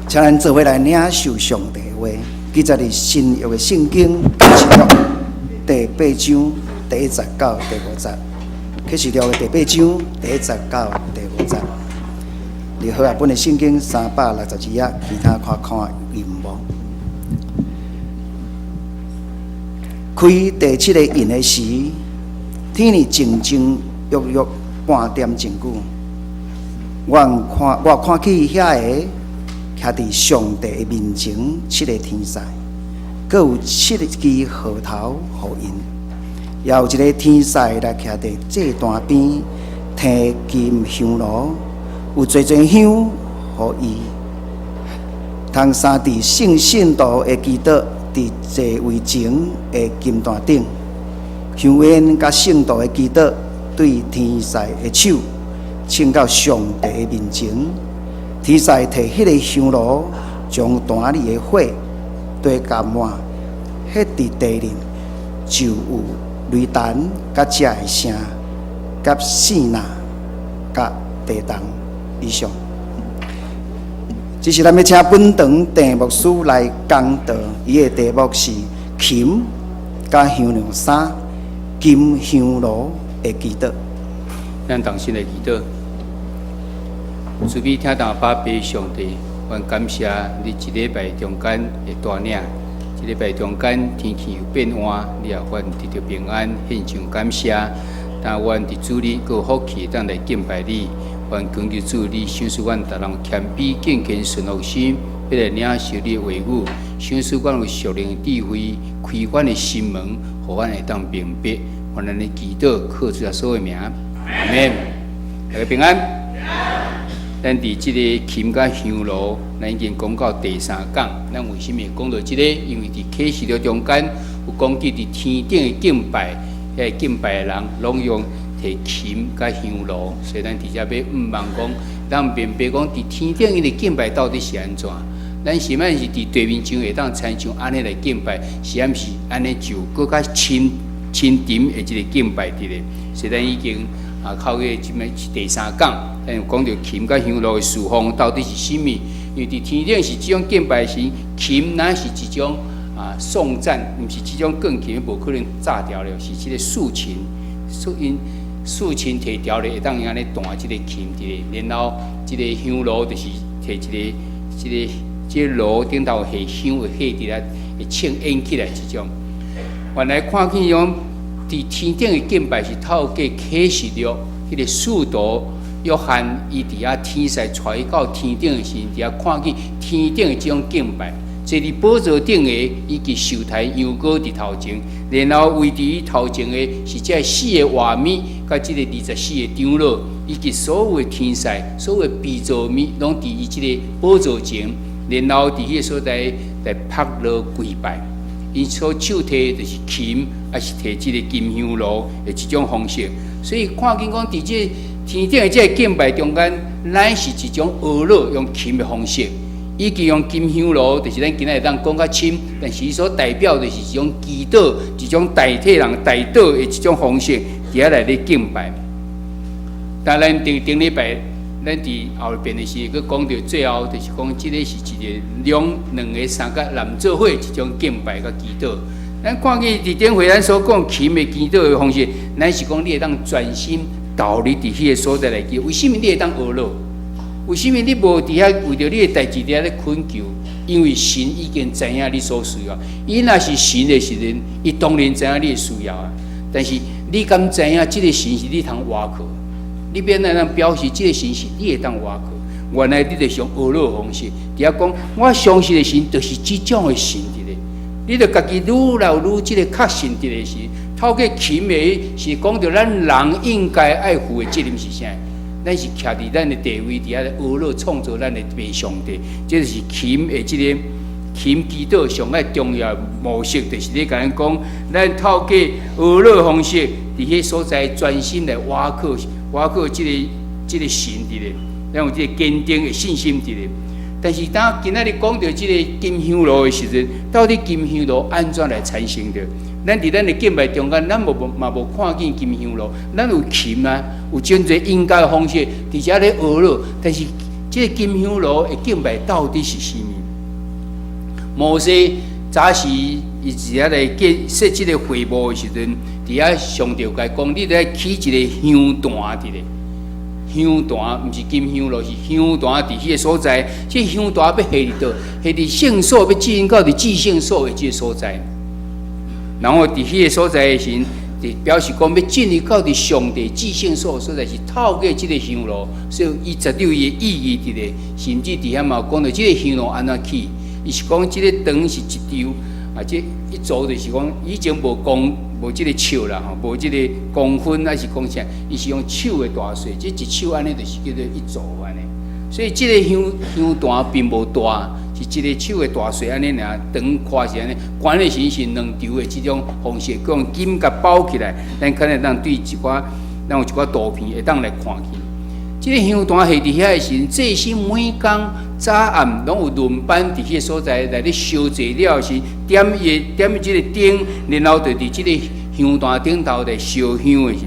請咱做伙來領受上帝的話，記載佇新約的聖經啟示錄第八章第一節到第五節。啟示錄的第八章第一節到第五節。你和合本的聖經362頁，其他看看熒幕。開第七個印的時，天裡靜靜約約半點鐘久。我看見遐个徛佇上帝的面前，七个天使，閣有七支號頭予𪜶，也有一个天使來徛佇祭壇邊，提金香爐，有濟濟香予伊，通三佇聖信徒的祈禱佇祭位前的金壇頂，香煙佮聖徒的祈禱對天使的手，呈到上帝的面前。天使提彼个香爐，將壇裡的火綴共滿，彼佇地裡就有雷霆佮鳥的聲，佮爍爁佮地動。以上。這是咱欲請本堂鄭牧師來講道，伊的題目是琴佮香兩衫金香爐的祈禱。咱同心來祈禱。慈悲疼痛阿爸上帝，阮感謝你這禮拜中間的帶領，這禮拜中間天氣有變換，你也予阮得著平安，獻上感謝。但願佇主日閣有福氣，當來敬拜你。願懇求主，你賞賜阮逐人謙卑敬虔順服心，欲來領受你的話語，賞賜阮有屬靈智慧，開阮的心門，予阮會當明白。願咱的祈禱靠主耶穌的名，阿們。大家平安。咱佇這个琴佮香爐，咱已經講到第三講。咱為啥物會講到這个？因為佇啟示錄中間有講及佇天頂的敬拜，遐个敬拜的人攏用提琴佮香爐，所以咱佇遮欲向望講，咱明白講佇天頂𪜶的敬拜到底是按怎？咱是毋是佇地面上會當親像按呢來敬拜？是毋是按呢就閣較深深沉的這个敬拜佇咧？所以咱已經啊，靠過這物第三講，咱有講著琴佮香爐的侍奉到底是啥物？因為佇天頂是這種敬拜時，琴乃是一種啊頌讚，毋是這種鋼琴，無可能炸掉了，是這个豎琴，𪜶豎琴提調咧，會當用按呢彈這个琴佇咧，然後這个香爐就是提一个這个這個爐頂頭下香會火佇咧，會衝煙起來這種。原來看見講，佇天頂的敬拜是透過啟示錄，彼个使徒約翰伊佇遐天使帶伊到天頂的時陣，佇遐看見天頂的這種敬拜。坐佇寶座頂的以及受抬羊羔佇頭前，然後圍佇伊頭前的是這四个活物，佮這个24個長老，以及所有的天使、所有的被造物，攏佇伊這个寶座前，然後佇彼个所在來拍落跪拜。𪜶所手提就是琴，抑是提這个金香爐的這種方式。所以看見講，佇這天頂的這个敬拜中間，乃是一種呵咾用琴的方式，以及用金香爐，就是咱今仔會當講較深，但是伊所代表的是一種祈禱，一種代替人代禱的這種方式，佇遐來咧敬拜。但咱頂頂禮拜，咱佇後邊的時，閣講著最後，就是講這个是一个兩兩个三个男做伙一種敬拜佮祈禱。咱看見佇頂回咱所講琴的祈禱的方式，咱是講你會當專心投入佇彼個所在來祈。為啥物你會當呵咾？為啥物你無佇遐為著你的代誌佇遐咧懇求？因為神已經知影你所需要。伊若是神的時陣，伊當然知影你的需要啊。但是你敢知影這个神是你通倚靠？你欲按怎表示這个神是你會當倚靠？原來你就是用呵咾方式，佇遐講，我相信的神就是這種的神佇咧。你著家己愈來愈這个確信佇咧時，透過琴的是講著咱人應該愛負的責任是啥？咱是徛佇咱的地位佇遐咧呵咾創造咱的父上帝，這就是琴的這个琴祈禱上愛重要的模式，就是咧共咱講，咱透過呵咾方式，佇彼所在專心來倚靠倚靠這个神佇咧，咱有這个堅定的信心佇咧。但是當今仔日講著這个金香爐的時陣，到底金香爐按怎來產生的？咱佇咱的敬拜中間，咱無嘛無看見金香爐，咱有琴啊，有真濟音樂的方式，佇遮咧呵咾。但是這這個金香爐的敬拜到底是啥物？摩西早時伊佇遐來建設這個會幕的時陣，佇遐上帝共伊講，你著愛起一個香壇佇咧。香壇毋是金香爐，是香壇佇彼個所在。這香壇欲下佇佗？下佇聖所，欲進到佇至聖所的這個所在。然後佇彼個所在的時，就表示講欲進入到佇上帝至聖所所在，是透過這個香爐，所以伊絕對有伊的意義佇咧。甚至佇遐嘛有講著這個香爐按怎起？伊是講這個長是一丈，啊，這一組就是講以前無公無這個尺啦吼，無這個公分，還是講啥？伊是用手的大細，這一手按呢就是叫做一組按呢。所以這個香香壇並無大，是一個手的大細按呢爾，長寬是按呢，懸的時是兩丈的這種方式，用金共包起來，咱可能當對一寡，咱有一寡圖片會當來看見。這個香壇下佇遐的時陣，祭司每工早暗攏有輪班佇彼個所在來咧燒祭了時，點伊點這個燈，然後就佇這個香壇頂頭來燒香的時，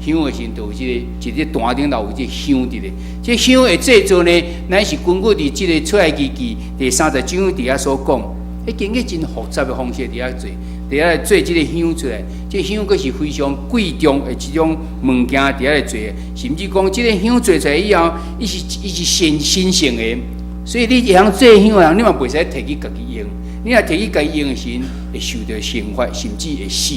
香的時就有這個一個壇頂頭有這個香佇咧。這香的製作呢，乃是根據佇這個出埃及記第三十章佇遐所講，彼經過真複雜的方式佇遐做。佇遐來做這個香出來，這個香閣是非常貴重的這種物件，佇遐來做，甚至講這個香做出來以後，伊是神神聖的，所以你會曉做香的人，你嘛袂使提去家己用。你若提去家己用的時陣，會受著懲罰，甚至會死。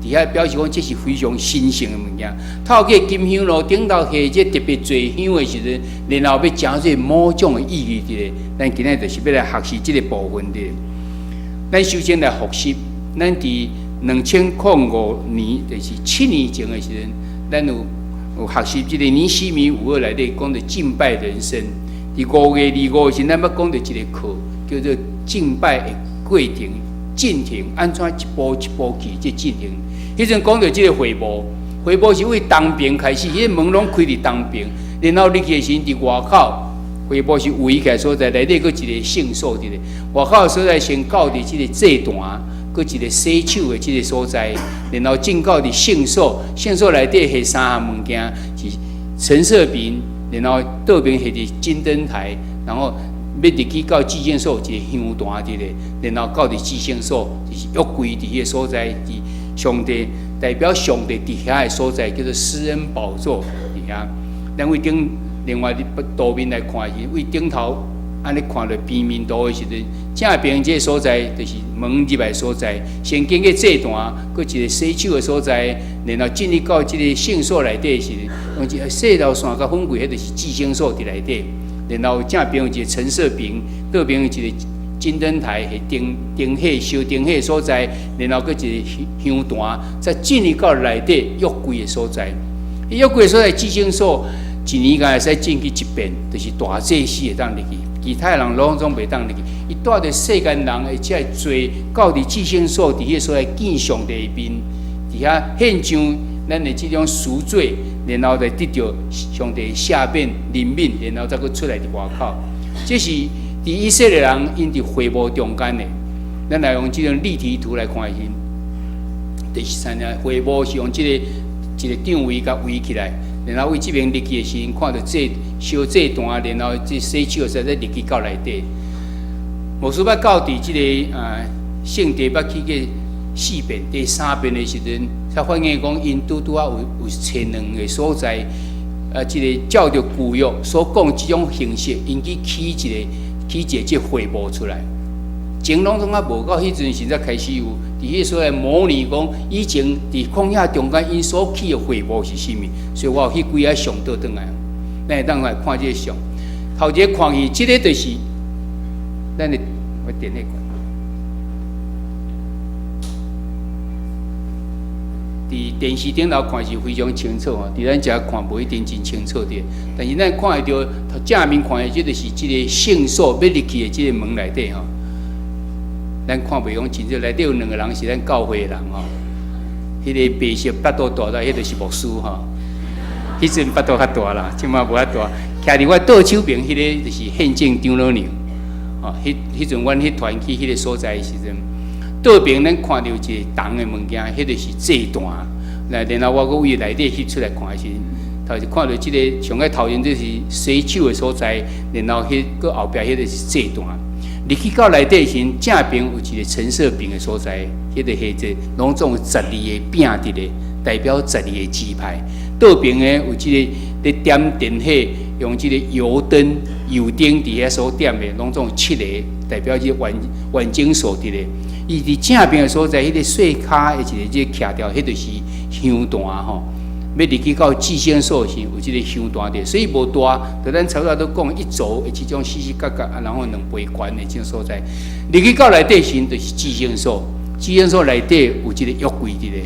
佇遐表示講，這是非常神聖的物件。透過金香爐頂頭下這特別做香的時陣，然後欲成做某種的意義佇咧。咱今仔就是欲來學習這個部分的。咱首先來複習。咱佇2005年，就是7年前的時陣，咱有學習這個尼希米五二內底講著敬拜人生。佇5月25的時陣，咱欲講著一個課，叫做敬拜的過程進程，按怎一步一步去這進程。彼陣講著這個會幕，會幕是對東邊開始，彼個門攏開佇東邊，然後入去的時陣佇外口，會幕是圍起來所在，內底閣一個聖所佇咧。外口的所在先到佇這個祭壇。閣一個洗手的這個所在，然後進到佇聖所，聖所內底下三項物件是陳設餅，然後倒邊下佇金燈臺，然後欲入去到至聖所有一個香壇佇咧，然後到佇至聖所就是約櫃佇彼個所在，佇上帝代表上帝佇遐的所在，叫做施恩寶座佇遐。咱對頂另外佇圖面來看是對頂頭。按呢看著平面圖的時陣，正邊這个所在就是門入來所在，先經過祭壇，閣一個洗手的所在，然後進入到這個聖所內底的時陣，用一個細條線共分開，彼就是至聖所佇內底。然後正邊有一個陳設餅，倒邊有一個金燈臺，是燈燈火燒燈火的所在，然後閣一個香壇，再進入到內底約櫃的所在。約櫃的所在至聖所，一年敢會使進去一遍，就是大祭司會當入去。其他人攏總袂當入去。伊帶著世間人會才會坐到佇至聖所，佇彼個所在見上帝的面，佇遐獻上咱的這種贖罪，然後來得著上帝赦免、憐憫，然後再閣出來佇外口。這是佇以色列人𪜶佇會幕中間的。咱來用這種立體圖來看伊，就是啥呢？會幕是用這個一個帳圍共圍起來。然後對這邊入去的時陣，看著祭燒祭壇，然後這洗手的時陣，入去到內底。牧師捌到佇這個啊聖地捌去過四遍，第三遍的時陣，才發現講𪜶拄拄仔有揣兩個所在，啊，這個照著舊約所講這種形式，𪜶去起一個這會幕出來。前攏總猶無到彼陣時才開始有，佇彼個所在模擬講以前佇曠野中間𪜶所起的會幕是啥物，所以我有彼幾仔相倒轉來，咱會當來看這個相。頭一个看去，這个就是咱的我點那個。佇電視頂頭看是非常清楚吼，佇咱遮看無一定真清楚的。但是咱看會著正面看的，這就是這个聖所欲入去的這个門內底吼。咱看袂講清楚，內底有兩個人是咱教會的人吼。彼个白色腹肚大大，彼个是牧師吼。彼陣腹肚較大啦，這馬無遐大。徛佇我倒手邊，彼个就是憲政長老娘。吼，彼彼陣阮彼團去彼个所在的時陣，倒邊咱看著一個銅的物件，彼个是祭壇。來，然後我閣對內底翕出來看的時陣，頭一看著這个上個頭前這是洗手的所在，然後彼閣後壁彼个是祭壇。入去到內底時，正邊有一個陳設餅的所在，彼个下這攏總有12個餅佇咧，代表十二个支派。倒邊的有這个咧點電火，用這个油燈、油燈佇遐所點的，攏總有七个，代表這個萬萬金所佇咧。伊佇正邊的所在，彼个細跤的一個這个徛條，彼就是香壇吼。欲入去到至聖所時，有這个香壇佇，所以無大。就咱差不多都講一軸的這種四四角角，啊，然後兩倍懸的這種所在。入去到內底時，就是至聖所。至聖所內底有這个約櫃佇咧，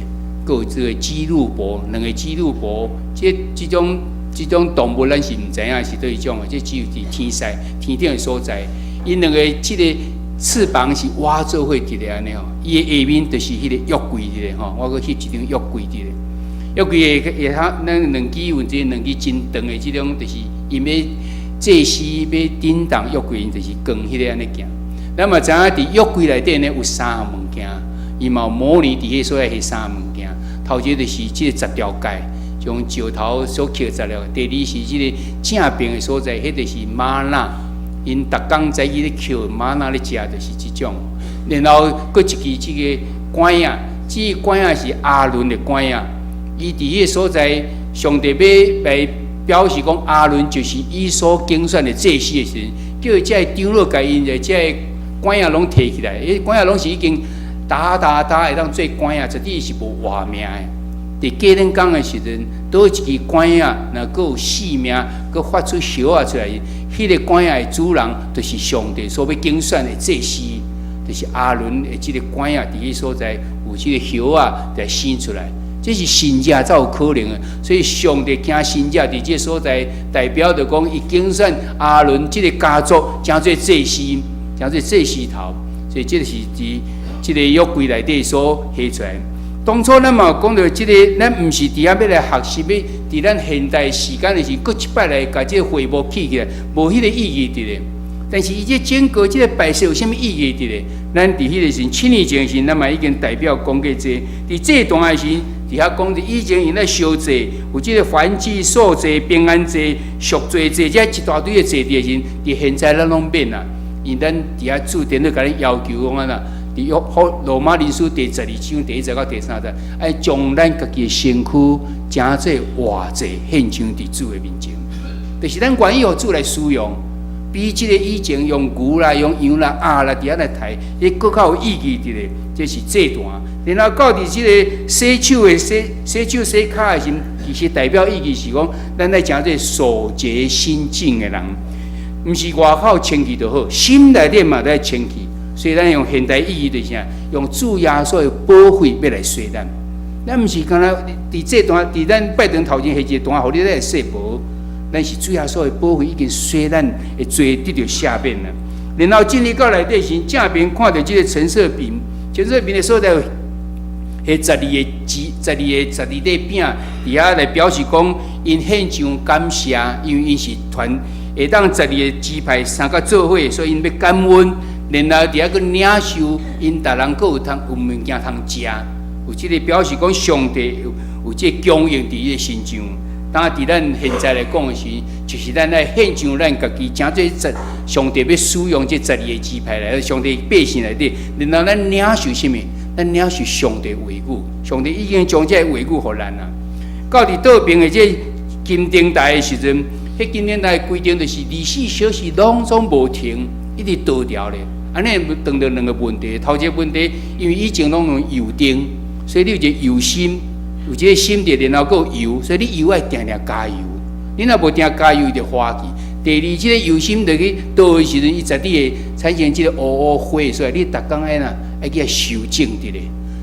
閣有這个基路伯，兩个基路伯。這這種動物，咱是毋知影是佗一種的，這只有佇天使天頂的所在。𪜶兩个這个翅膀是倚做伙佇咧按呢吼，伊的下面就是彼个約櫃佇咧吼，我閣翕一張約櫃佇咧。約櫃的下下，咱兩支有這兩支真長的這種，就是𪜶欲祭司欲頂動約櫃，就是扛彼个按呢行。咱嘛知影佇約櫃內底呢有三項物件，伊嘛有模擬佇彼所在彼三項物件。頭一个就是這个十條誡，用石頭所刻十條。第二是這个正邊的所在，彼个是嗎哪。𪜶逐工早起咧抾嗎哪咧食，就是這種。然後閣一支這个拐仔，這个拐仔是亞倫的拐仔。伊佇彼个所在，上帝欲來表示講，亞倫就是伊所揀選的祭司的時陣，叫這个長老共𪜶的這个拐仔攏提起來，彼拐仔攏是已經打打打會當做拐仔，絕對是無活命的。佇過兩工的時陣，佗一支拐仔，若閣有生命，閣發出葉仔出來，彼个拐仔的主人就是上帝所欲揀選的祭司，就是亞倫的這个拐仔，佇彼所在有這个葉仔來生出來，這是神跡才有可能的。所以上帝行神跡佇這个所在，代表著講伊揀選亞倫這个家族，成做祭司，成做祭司頭。所以這个是佇這个約櫃內底所寫出來。當初咱嘛有講著這个，咱毋是佇遐欲來學習，欲佇咱現代時間的時，閣一擺來共這个會幕起起來，無彼个意義佇咧。但是伊這整個這个擺設有啥物意義佇咧？咱佇彼个時，7年前時，咱嘛已經代表講過這。佇這段的時，佇遐講著以前𪜶咧燒祭，有這个燔祭、素祭、平安祭、贖罪祭，這一大堆的祭的時，佇現在咱攏免啊，因咱佇遐主定咧共咱要求講按怎？佇約羅馬人書第12章第1節到第3節，愛將咱家己的身軀成做活祭獻上佇主的面前，就是咱願意予主來使用，比這个以前用牛啦、用羊啦、鴨啦佇遐來刣，彼閣較有意義佇咧。這是祭壇，然後到佇這个洗手的洗洗手洗跤的時，其實代表意義是講，咱愛成做素潔心淨的人，毋是外口清氣就好，心內底嘛愛清氣。所以咱用現代意義就是啥？用主耶穌的寶血欲來洗咱。咱毋是干焦佇這段，佇咱拜堂頭前彼一個壇，予你來洗無。咱是主耶穌的寶血已經洗咱的罪得著赦免啦。然後進入到內底時，正邊看著這个陳設餅，陳設餅的所在，彼十二个支，十二个十二塊餅，佇遐來表示講，𪜶獻上感謝，因為𪜶是團會當十二个支派三個做伙，所以𪜶欲感恩。然後佇遐閣領受，𪜶逐人閣有通有物件通食，有這个表示講上帝有這个供應佇伊的身上。當佇咱現在來講的時，就是咱來獻上咱家己，成做十上帝欲使用這十二个支派來，上帝百姓內底，然後咱領受啥物？咱領受上帝話語，上帝已經將這个話語予咱啊。到佇倒邊的這金燈台的時陣，彼金燈台規定就是24小時攏總無停，一直倒掉咧。按呢碰著兩个問題，頭一个問題，因為以前攏用油燈，所以你有一个油心，有這个心佇，然後閣有油，所以你油愛定定加油。你若無定加油，就花去。第二，這个油心落去倒的時陣，伊絕對會產生這个烏烏火，所以你逐工愛哪愛去修正佇咧。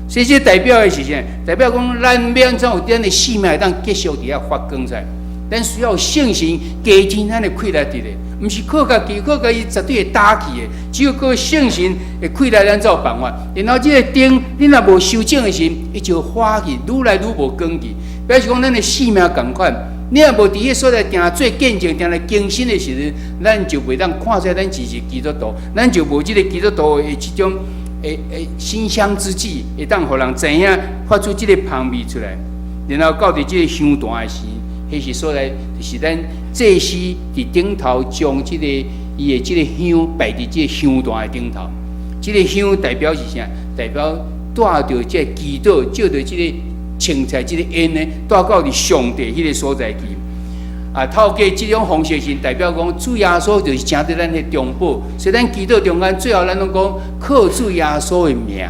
所以這代表的是啥？代表講咱欲按怎有咱的生命會當繼續佇遐發光出來。咱需要聖神加添咱的氣力佇咧，毋是靠家己，靠家己絕對會打去的。只有靠聖神的氣力，咱才有辦法。然後這个燈，你若無修正的時，伊就花去，愈來愈無光去。表示講，咱的生命仝款，你若無佇彼所在定做見證，定來更新的時陣，咱就袂當看出來咱是基督徒，咱就無這个基督徒的這種的馨香之氣，會當予人知影發出這个芳味出來。然後到佇這个香壇的時，彼彼是所在，就是咱祭司佇頂頭將這個伊的這個香擺佇這個香壇的頂頭。這個香代表是啥？代表帶著這個祈禱，借著這個青菜這個煙呢，帶到佇上帝彼個所在去。啊，透過這種方式是代表講，主耶穌就是成做咱的中保。所以咱祈禱中間最後咱攏講靠主耶穌的名。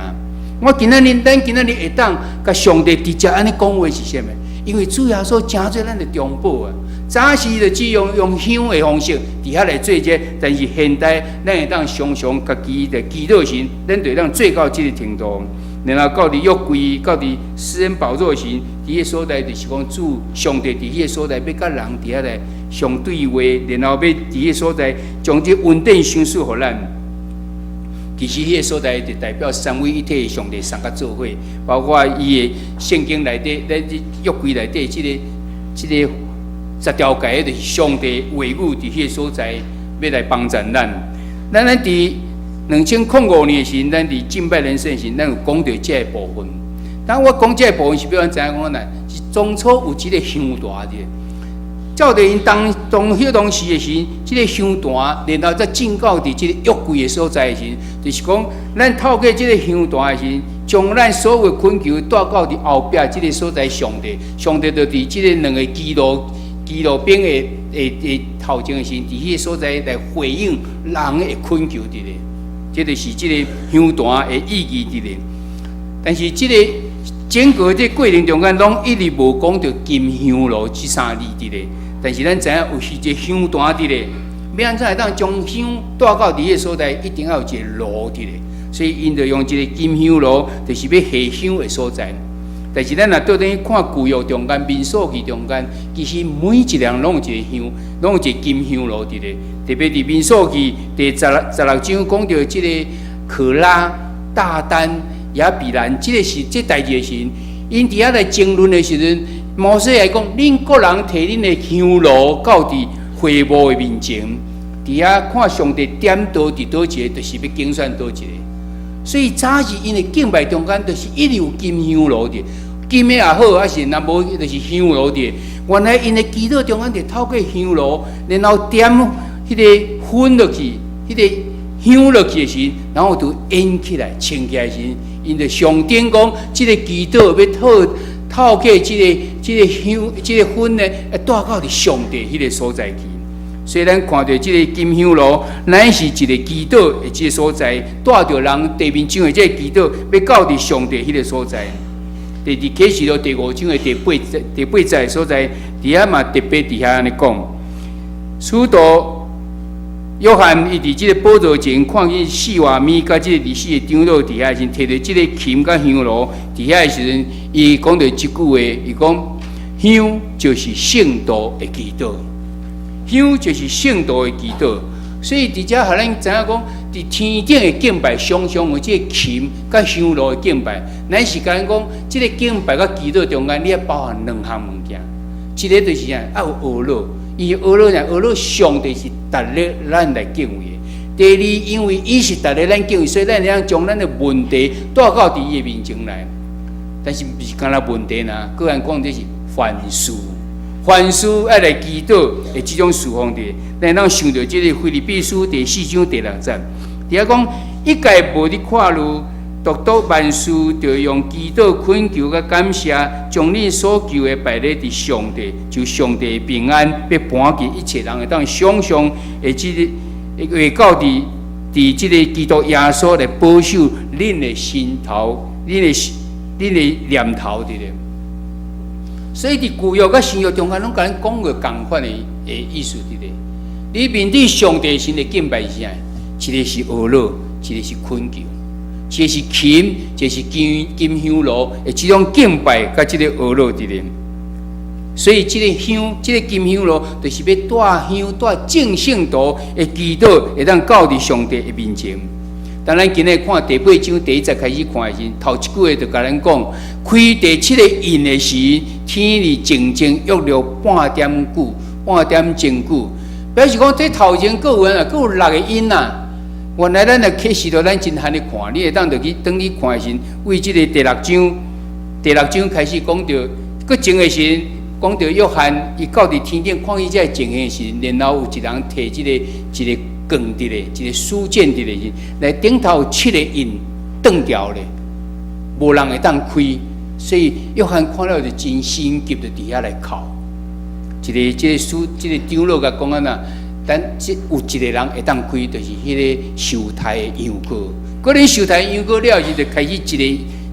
我今仔日，咱今仔日會當共上帝直接按呢講話是啥物？因為主耶穌成做咱的中保啊。早時就只用用香的方式佇遐來做這個，但是現代咱會當常常家己的祈禱時，咱就會當做到這個程度。然後到佇約櫃，到佇施恩寶座時，佇彼所在就是講主上帝佇彼個所在欲佮人佇遐來相對話，然後欲佇彼個所在將這恩典賞賜予咱。其實彼個所在就代表三位一體的上帝三個做伙，包括伊的聖經內底，咱這約櫃內底這個十條誡，就是上帝話語佇彼個所在欲來幫助咱。咱佇2005年的時，咱佇敬拜人生時，咱有講著這個部分。當我講這個部分是欲咱知影講呢，是當初有這個香壇的。照著𪜶當當彼當時的時，這個香壇，然後再進到佇這個約櫃的所在的時，就是講，咱透過這個香壇的時，將咱所有的懇求帶到佇後壁這個所在，上帝，上帝就佇這個兩個基路伯的頭前的時，佇彼個所在來回應人的懇求佇咧。這就是這個香壇的意義佇咧。但是這個整個這過程中間，攏一直無講著金香爐這三字佇咧。但是咱知影有是一個香壇佇咧，欲按怎會當將香帶到佇彼個所在，一定要有一個爐佇咧。所以𪜶就用一個金香爐，就是欲下香的所在。但是咱若倒轉去看舊約中間、民數記中間，其實每一個人攏有一個香，攏有一個金香爐佇咧。特別佇民數記第16章講著這個可拉、大丹、亞比蘭，這個是這代誌的時，𪜶佇遐來爭論的時陣，摩西來講：恁各人提恁的香爐到佇會幕的面前，佇遐看上帝點佗佇佗一個，就是欲揀選佗一個。所以早時𪜶的敬拜中間，就是一直有金香爐佇，金的也好，抑是若無就是香爐佇。原來𪜶的祈禱中間就透過香爐，然後點彼個薰落去，彼個香落去的時，然後就煙起來、升起來時，𪜶就象徵講，這個祈禱欲透過這個香、這個薰呢，帶到佇上帝彼個所在去。所以咱看著這個金香爐，乃是一個祈禱的這個所在，帶著人地面上的這個祈禱，欲到佇上帝彼個所在。佇啟示錄第五章的第八節的所在，佇遐嘛特別佇遐按呢講，使徒約翰伊佇這個寶座前看見四活物佮這個24個長老佇遐時，提著這個琴佮香爐佇遐的時陣，伊講著一句話，伊講香就是聖徒的祈禱，香就是聖徒的祈禱。所以佇遮予咱知影講，佇天頂的敬拜，常常有這個琴佮香爐的敬拜。咱是共咱講，這個敬拜佮祈禱中間，你愛包含兩項物件，一個就是啥，愛有呵咾。伊呵咾啥？呵咾上帝是值得咱來敬畏的。第二，因為伊是值得咱敬畏，所以咱會當將咱的問題帶到佇伊的面前來。但是毋是干焦問題呢？個人講這是凡事，凡事愛來祈禱的這種事奉佇，咱當想著這個腓立比書第四章第六節，佇遐講一概無咧看慮，獨獨萬事，著用祈禱、懇求佮感謝，將恁所求的擺咧佇上帝，就上帝的平安，欲盤及一切人會當想像的這個會到佇這個基督耶穌來保守恁的心頭、恁的念頭佇咧。所以佇舊約佮新約中間，攏共咱講過仝款的意思佇咧。你面對上帝神的敬拜是啥？一個是呵咾，一個是懇求。一個是琴，一個是金香爐的這種敬拜，佮這個呵咾佇咧。所以這個香，這個金香爐，就是欲帶香帶眾聖徒的祈禱，會當到佇上帝的面前。當咱今日看第八章第一節開始看的時，頭一句話就共咱講，開第七個印的時，天裡靜靜約了半點久，半點鐘久，表示講這頭前閣有啊，閣有六個印啊。原來咱來啟示錄，咱真罕咧看，你會當就去轉去看的時，為這個第六章，第六章開始講著，閣前的時，講著約翰，伊到佇天頂看見這个情形時，然後有一人提這個一個卷佇咧，一個書卷佇咧，來頂頭七個印斷掉咧，無人會當開，所以約翰看了就真心急，就佇遐來哭。一个這个書，這个長老共講按怎，等這有一个人會當開，就是彼个受刣的羊羔。閣恁受刣羊羔了時，就開始一个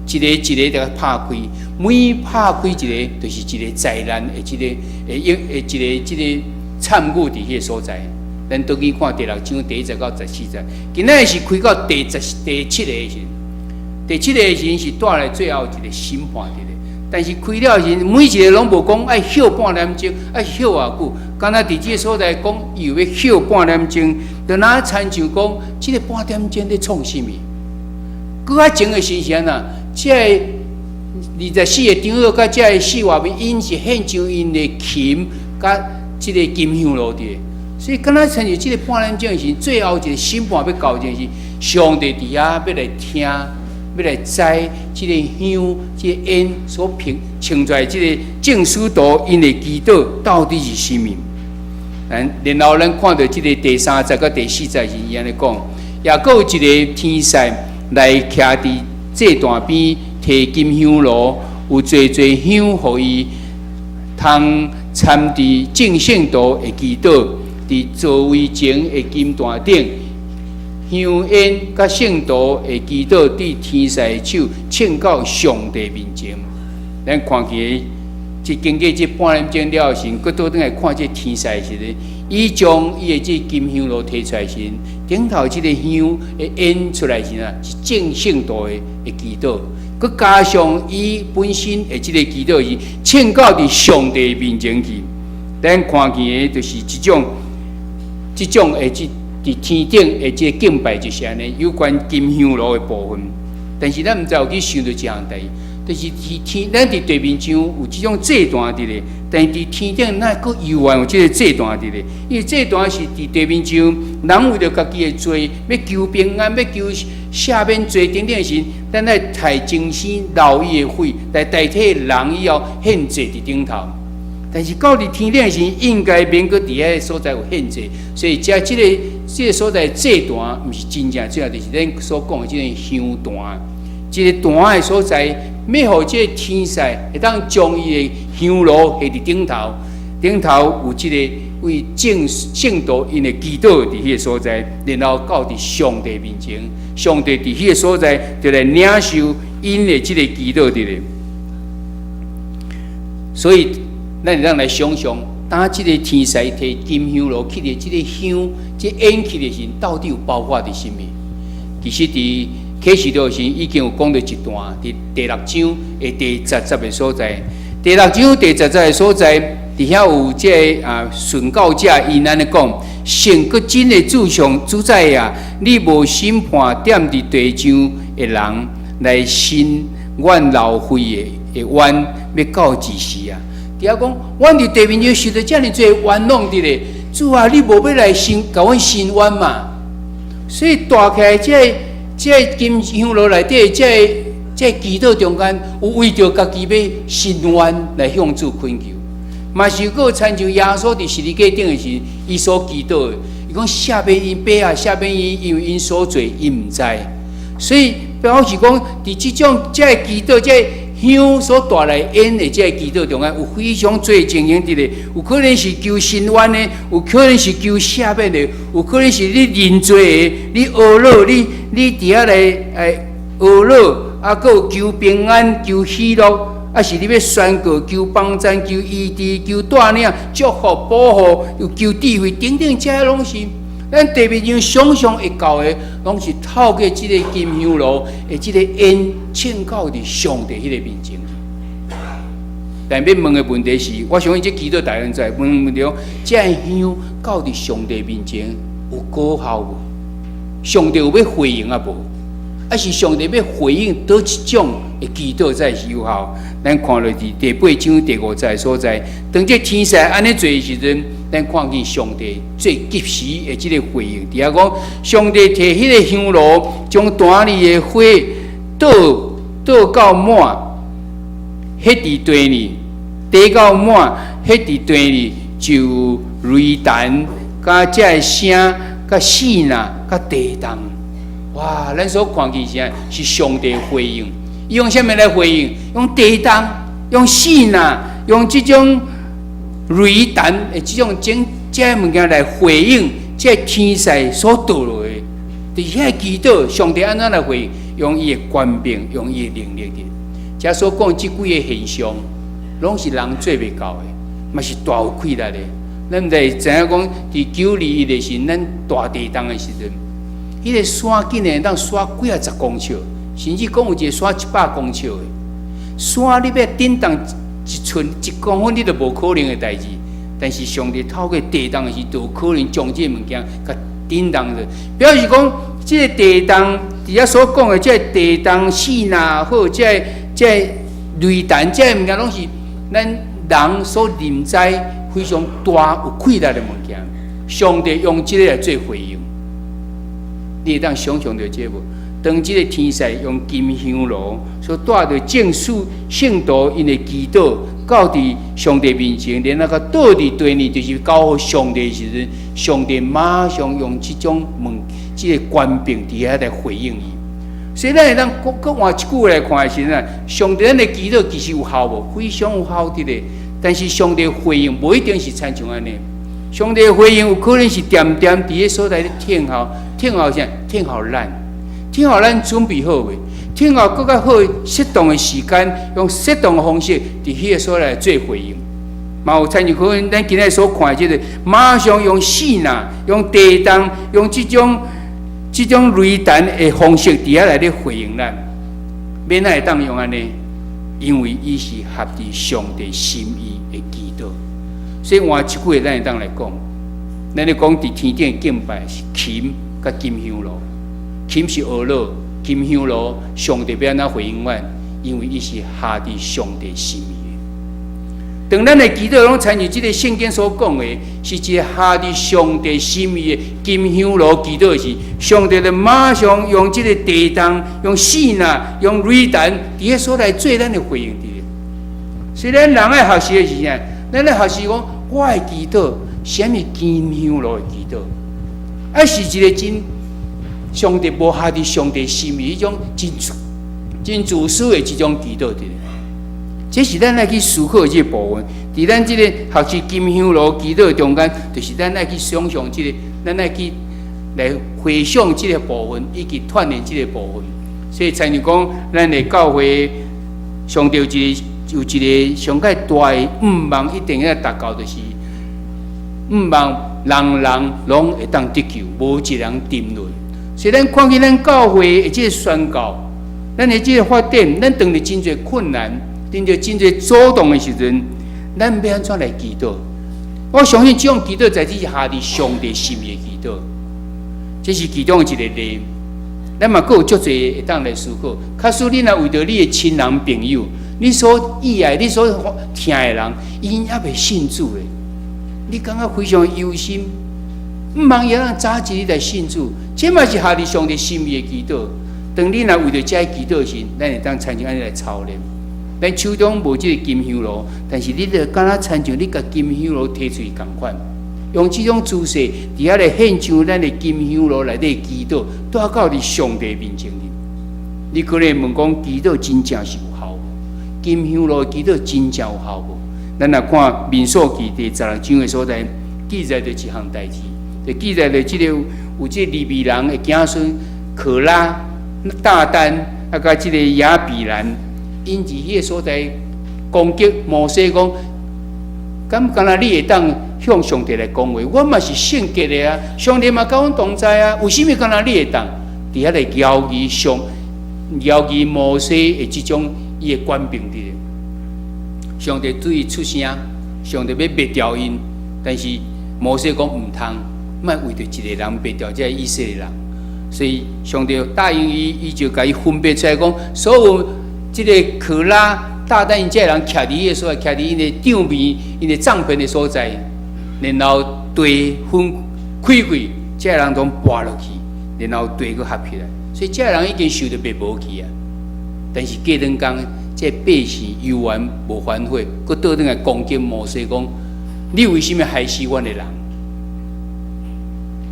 一个一个共拍開，每拍開一个，就是一个災難的這个會用的一个這个參與佇彼个所在。咱倒去看第六章第一節到14節，今仔日是開到第七个時，第七個時是帶來最後一個審判佇咧。但是開了時，每一个攏無講愛歇半點鐘，愛歇偌久，敢若佇這个所在講伊有欲歇半點鐘，就若親像講這个半點鐘咧創啥物？閣較前的時是按怎？這个24個長老佮這个四活物，𪜶是獻上𪜶的琴佮這个金香爐佇咧，所以敢若親像這個半點鐘時，最後一個審判欲到時，上帝佇遐欲來聽，欲來知這个香、這个煙所評呈出來這個眾使徒𪜶的祈禱到底是啥物？然後咱看著這个第三節佮第四節是伊按呢講，也閣有一个天使來徛佇祭壇邊，提金香爐，有濟濟香予伊通摻佇眾聖徒的祈禱，佇座位前的金壇頂，香煙佮聖徒的祈禱，對天使的手呈到上帝面前。咱看見，這經過這半點鐘了時，閣倒轉來看這天使時陣，伊將伊的這金香爐提出來時，頂頭這個香的煙出來時啊，是眾聖徒的祈禱，閣加上伊本身的這個祈禱是呈到佇上帝面前去。咱看見的就是這種的這佇天頂的這個敬拜就是按呢，有關金香爐的部分。但是咱毋知有去想著一項代誌，就是佇天，咱佇地面上有這種祭壇佇咧，但是佇天頂哪閣猶原有這個祭壇佇咧？因為祭壇是佇地面上，人為著家己的罪，欲求平安，欲求赦免罪等等時，咱愛刣精牲流伊的血來代替人以後獻祭佇頂頭。但是到佇天頂時，應該免閣佇彼個所在有獻祭，所以遮這個所在祭壇，毋是真正主要，就是咱所講的這个香壇。這个壇的所在，欲予這个天使會當將伊的香爐下佇頂頭，頂頭有這个為眾聖徒𪜶的祈禱佇彼个所在，然後到佇上帝面前，上帝佇彼个所在就來領受𪜶的這个祈禱佇咧。所以，咱會當來想象，當這个天使提金香爐去的這个香，這煙去的時，到底有包括佇啥物？其實佇啟示錄時已經有講著一段，佇第六章的第十節的所在。第六章第十節的所在，佇遐有這个殉教者，𪜶按呢講：聖閣真的主上主宰啊，你無審判踮佇地上的人來伸阮流血的冤，欲到幾時啊？佇遐講，阮佇地面上受著遮爾濟冤枉佇咧，主啊，你無欲來伸共阮伸冤嘛？所以帶起來這个這个金香爐內底，這个祈禱中間，有為著家己欲伸冤來向主懇求，嘛是閣親像耶穌佇十字架頂的時，伊所祈禱的，伊講赦免𪜶爸啊，赦免𪜶，因為𪜶所做𪜶毋知。所以表示講，佇這種這个祈禱，這个香所帶來煙的這个祈禱中間，有非常濟情形佇咧，有可能是求伸冤的，有可能是求赦免的，有可能是你認罪的，你懊惱，你佇遐來懊惱，啊，閣有求平安、求喜樂，啊是你欲宣告、求幫贊、求醫治、求帶領、祝福、保護，又求智慧等等，這些攏是咱地面上想象會到的，攏是透過這个金香爐的這个煙，呈到佇上帝彼个面前。但欲問的問題是，我相信這祈禱大家知，問問題講，這个香到佇上帝面前有果效無？上帝有欲回應啊無？抑是上帝欲回應佗一種的祈禱才是有效？咱看落佇第八章第五節所在，當這天使按呢做的時陣，咱看見上帝最及時的這个回應。佇遐講，上帝提彼个香爐，將壇裡的火倒倒到滿，彼佇地裡，地到滿，彼佇地裡就有雷霆，佮這个聲，佮爍爁，佮地動。哇！咱所看見啥？是上帝回應。伊用啥物來回應？用地動，用爍爁，用這種雷霆的這種種這个物件來回應這个天使所墮落的。佇遐祈禱，上帝按怎來回應？用伊的權柄，用伊的能力的。這所講這幾个現象，攏是人做袂到的，嘛是大有氣力的。咱毋知知影講，佇9·21的時，咱大地動的時陣，彼个山竟然會當徙幾仔十公尺，甚至講有一個徙100公尺的山，你欲振動一寸一公分，你都無可能的代誌。但是上帝透過地動的時，就有可能將這个物件共振動著。表示講，這个地動佇遐所講的這个地動爍爁好，這个這个雷霆，這个物件攏是咱人所認知非常大有氣力的物件。上帝用這个來做回應，你會當想象著這無？當這个天使用金香爐所帶著眾聖徒𪜶的祈禱，到佇上帝面前，然後佮倒佇地裡，就是交予上帝的時陣，上帝馬上用這種物，這个權柄佇遐來回應伊。所以咱會當閣閣換一句話來看的時陣啊，上帝咱的祈禱其實有效無？非常有效的咧。但是上帝回應無一定是親像按呢。上帝回應有可能是恬恬佇彼所在咧等候，等候啥？等候咱，等候咱準備好未？等候閣較好適當的時間，用適當的方式，佇彼个所在做回應。嘛有親像可能咱今日所看的這个，馬上用爍爁、用地動、用這種雷霆的方式，佇遐來咧回應咱。欲按怎會當用按呢？因為伊是合佇上帝心意的祈禱。所以換一句話，咱會當來講，咱咧講佇天頂敬拜是琴佮金香爐，琴是呵咾，金香爐，上帝欲按怎回應阮？因為伊是合佇上帝心意的。當咱的祈禱攏親像這个聖經所講的，是一个合佇上帝心意的金香爐祈禱時，上帝就馬上用這个地動、用爍爁、用雷霆，佇彼所在做咱的回應佇。所以咱人愛學習的是啥？咱咧學習講，我的祈禱，啥物金香爐的祈禱，抑是一个真上帝無合佇上帝心意彼種真真自私的這種祈禱佇。這是咱愛去思考的這個部分。佇咱這個學習金香爐祈禱的中間，就是咱愛去想象這个，咱愛去來回想這個部分，以及鍛鍊這個部分。所以，親像講，咱的教會上帝有一個上蓋大的願望，一定要達到，就是願望人人攏會當得救，無一人沉淪。所以，咱看見咱教會的這個宣告，咱的這個發展，咱當佇真濟困難，遇著真濟阻擋的時陣，咱欲按怎來祈禱？我相信這種祈禱在這是合佇上帝心意的祈禱，這是其中一個例。咱嘛閣有足濟會當來思考。假使你若為著你的親人朋友，你所意愛、你所疼的人，𪜶猶未信主的，你感覺非常憂心，毋望伊通早一日來信主，這嘛是合佇上帝心意的祈禱。當你若為著這祈禱時，咱會當親像按呢來操練。咱手中無這个金香爐，但是你就敢若親像你共金香爐提出去仝款，用這種姿勢佇遐來獻上咱的金香爐來咧祈禱，帶到佇上帝面前。你可能問講，祈禱真正是有效無？金香爐祈禱真正有效無？咱來看民數記第16章的所在，記載著一項代誌，就記載著這个有這个利未人的子孫可拉、大丹，啊，佮這个亞比蘭。𪜶佇彼个所在攻擊摩西，講：敢敢若你會當向上帝來講話？阮嘛是聖潔的啊，上帝嘛佮阮同在啊，為啥物敢若你會當？佇遐來枵疑上枵疑摩西的這種伊的權柄佇。上帝對伊出聲，上帝欲滅掉𪜶，但是摩西講毋通，莫為著一个人滅掉這个以色列人。所以上帝答應伊，伊就共伊分別出來講，所有這个可拉、大丹𪜶這个人徛佇彼个所在，徛佇𪜶的帳棚、𪜶的帳篷的所在，然後地分開開，這个人攏跋落去，然後地閣合起來，所以這个人已經受著滅無去啊。但是過兩工，這百姓猶原無反悔，閣倒轉來攻擊摩西講：你為啥物害死阮的人？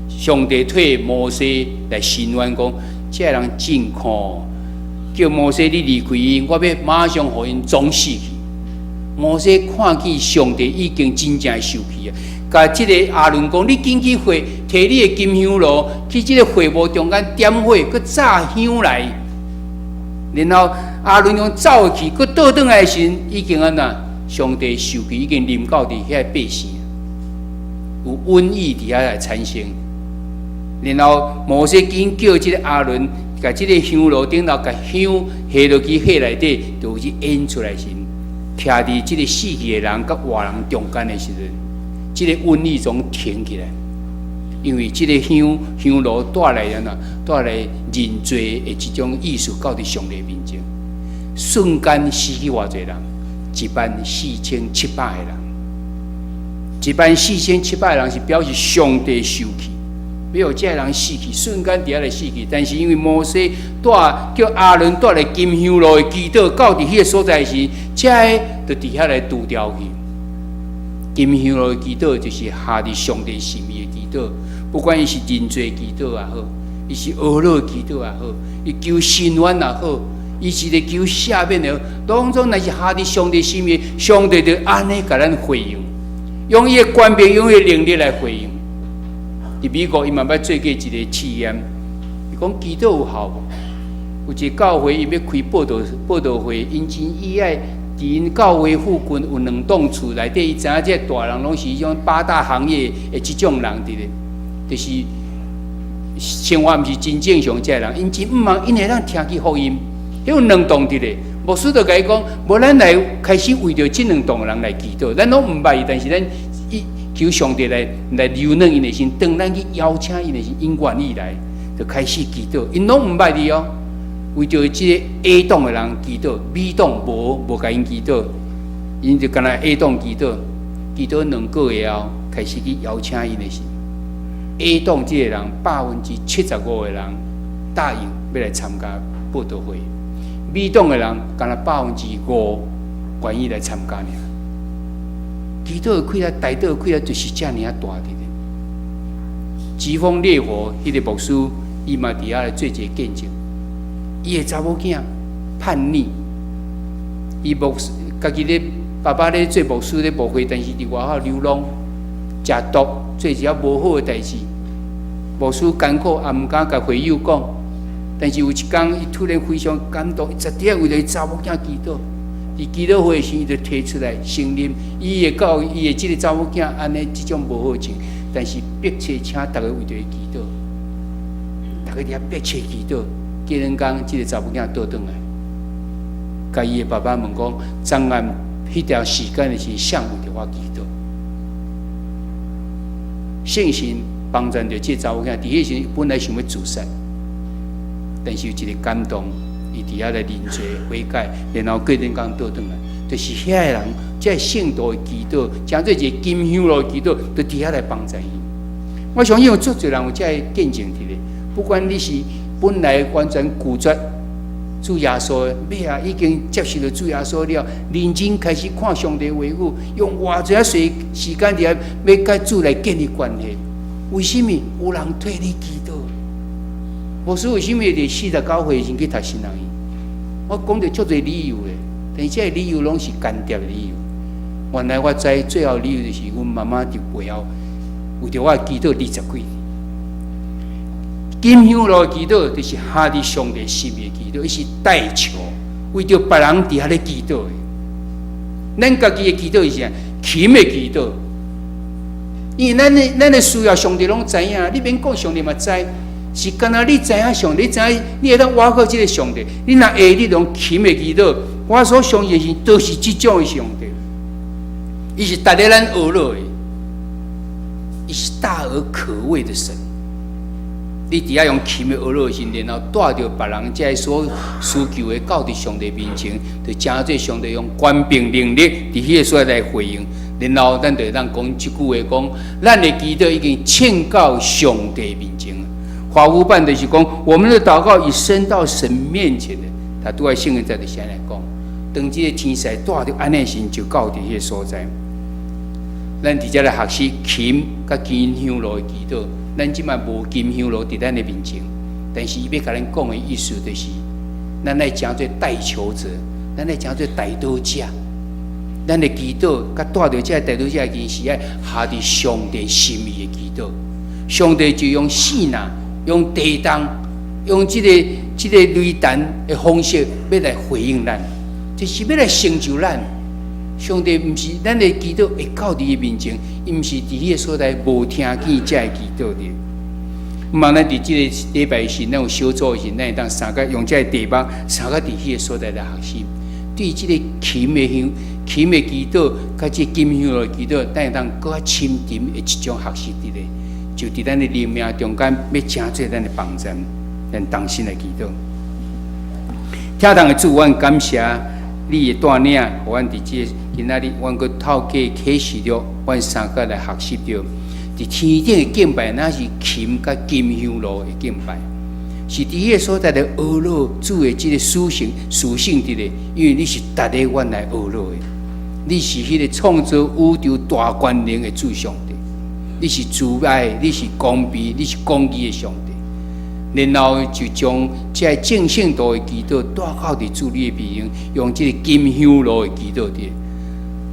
上帝替摩西來申冤講：這个人真苦，叫摩西你離開𪜶，我欲馬上予𪜶總死去。摩西看見上帝已經真正受氣啊！共這个亞倫講：你緊去會提你的金香爐，去這个會幕中間點火，閣紮香來。然後亞倫用走去，閣倒轉來時，已經按怎？上帝受氣已經臨到佇遐百姓，有瘟疫佇遐來產生。然後摩西緊叫這個亞倫，共這个香爐頂頭，共香下落去火內底，就有去煙出來時，徛佇這个死去的人佮活人中間的時陣，這个瘟疫總停起來，因為這个香爐帶來按怎？帶來認罪的這種意思到佇上帝面前，瞬間死去偌濟人？14,700個人。14,700個人是表示上帝受氣，欲予這个人死去，瞬間佇遐來死去。但是因為摩西帶叫亞倫帶來金香爐的祈禱到佇彼个所在時，這个就佇遐來除掉去。金香爐的祈禱就是合佇上帝心意的祈禱，不管伊是認罪祈禱也好，伊是哀禱祈禱也好，伊求伸冤也好，伊是咧求赦免的，攏總若是合佇上帝心意，上帝就按呢共咱回應，用伊的權柄，用伊的能力來回應。佇美國，伊嘛捌做過一個試驗，伊講祈禱有效無？有一個教會，伊欲開佈道會，𪜶真意愛，佇𪜶教會附近有兩棟厝內底，伊知影這個大人攏是彼種八大行業的這種人佇咧，就是生活毋是真正常這个人，𪜶真毋茫，𪜶會當聽去福音。彼有兩棟佇咧，牧師就共伊講，無咱來開始為著這兩棟人來祈禱，咱攏毋捌伊，但是咱伊求上帝來柔軟𪜶的心，當咱去邀請𪜶的時，𪜶願意來，就開始祈禱。𪜶攏毋捌伊哦，為著這个 A 棟的人祈禱，B 棟無共𪜶祈禱，𪜶就干焦 A 棟祈禱，祈禱2個月後，開始去邀請𪜶的時，A 棟這個人75%的人答應欲來參加佈道會。B 棟的人，干焦5%願意來參加爾。祈禱的氣力、代禱的氣力，就是遮爾仔大佇咧。疾風烈火，彼个牧師，伊嘛佇遐來做一个見證。伊的查某囝叛逆，伊牧師家己咧爸爸咧做牧師咧牧會，但是佇外口流浪、食毒、做一寡無好的代誌。牧師艱苦，也毋敢共會友講。但是有一工，伊突然非常感動，伊直直為著伊查某囝祈禱。佇祈禱會時，伊就提出來承認，伊會教伊的這个查某囝按呢這種無好情，但是迫切請逐家為著伊祈禱，逐家佇遐迫切祈禱。過2工，這个查某囝倒轉來，共伊的爸爸問講：昨暗彼段時間的時，誰為著我祈禱？聖神幫助著這个查某囝，佇彼時本來想欲自殺。但是有一个感動，伊佇遐來認罪悔改，然後過兩工倒轉來，就是遐个人，這个聖徒的祈禱，成做一个金香爐的祈禱，就佇遐來幫助伊。我相信有足濟人有這个見證佇咧，不管你是本來完全拒絕主耶穌的，尾仔已經接受著主耶穌了，認真開始看上帝話語，用偌濟仔時間佇遐欲佮主來建立關係。為啥物有人替你祈禱？牧師為啥物會佇49歲時去讀神學院？我講著足濟理由咧，但是這个理由攏是間接的理由。原來我知最後理由就是阮媽媽佇背後為著我祈禱20幾年。金香爐祈禱就是合佇上帝心意的祈禱，伊是代求，為著別人佇遐咧祈禱的。咱家己的祈禱是啥？勤的祈禱，因為咱的需要上帝攏知影，你免講上帝嘛知。是干焦你知影上帝，你知影你會當倚靠這个上帝。你若會，你用勤的祈禱，我所相信是都是這種的上帝。伊是值得咱學落的，伊是大而可畏的神。你佇遐用勤的哀禱的時，然後帶著別人這所需求的到佇上帝面前，就成做上帝用權柄能力佇彼个所在來回應。然後咱就會當講這句話講，咱的祈禱已經呈到上帝面前。華語版就是講，我們的禱告已升到神面前的。他拄仔聖經在佇先來講，當這个天使帶著按呢時，就到佇彼个所在。咱佇遮來學習琴佮金香爐的祈禱。咱這擺無金香爐佇咱的面前，但是伊欲共咱講的意思就是，咱愛成做代求者，咱愛成做代禱者。咱的祈禱，佮帶著這个代禱者的其實愛合佇上帝心意的祈禱。上帝就用爍爁，用地動，用這个雷霆的方式，欲來回應咱，就是欲來成就咱。上帝毋是咱的祈禱會到佇伊面前，伊毋是佇彼个所在無聽見這个祈禱的。毋咱佇這个禮拜時，咱有小組的時，咱會當相佮用這个題目，相佮佇彼个所在來學習。對這个琴的香、琴的祈禱，佮這金香爐的祈禱，咱會當閣較深沉的一種學習佇咧，就佇咱的靈命中間，欲成做咱的幫助，咱同心來祈禱。疼痛的主，阮感謝你的帶領，予阮佇這个今仔日，阮閣透過啟示錄，阮相佮來學習著，佇天頂的敬拜，若是琴佮金香爐的敬拜，是佇彼个所在來呵咾主的這个屬性佇咧，因為你是值得阮來呵咾的，你是彼個創造宇宙大權能的主上帝，你是慈愛，你是公平，你是公義的上帝。然後就將這个眾聖徒的祈禱帶到佇主你的面前，用這个金香爐的祈禱佇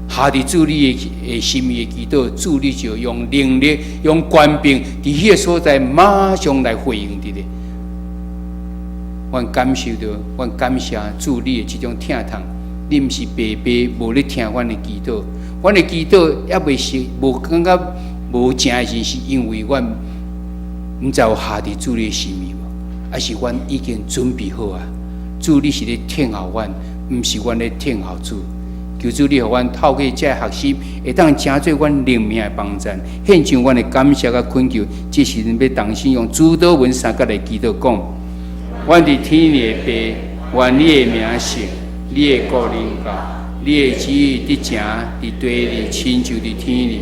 合佇主你的心意的祈禱，主你就用能力、用權柄，佇彼个所在馬上來回應佇咧。阮感受著，阮感謝主你的這種疼痛，你毋是白白無咧聽阮的祈禱，阮的祈禱猶未是無感覺無成的時，是因為阮毋知有合佇主你的心意無，抑是阮已經準備好啊？主你是咧聽候阮，毋是阮咧聽候主。求主你予阮透過這个學習，會當成做阮靈命的幫助，獻上阮的感謝佮懇求。這時陣欲同心用主禱文相佮來祈禱講：阮佇天裡的父，願你的名聖，你的國臨到，你的旨意得成佇地裡，親像佇天裡。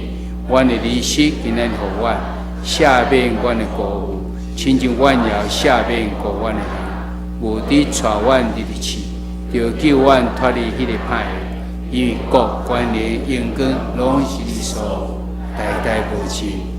阮的日食今仔日予阮，赦免阮的過誤，親像阮也赦免過阮的人。無得帶阮入去試，著救阮脫離彼个歹的。因為國、權能、榮光，攏是你所有，代代無盡。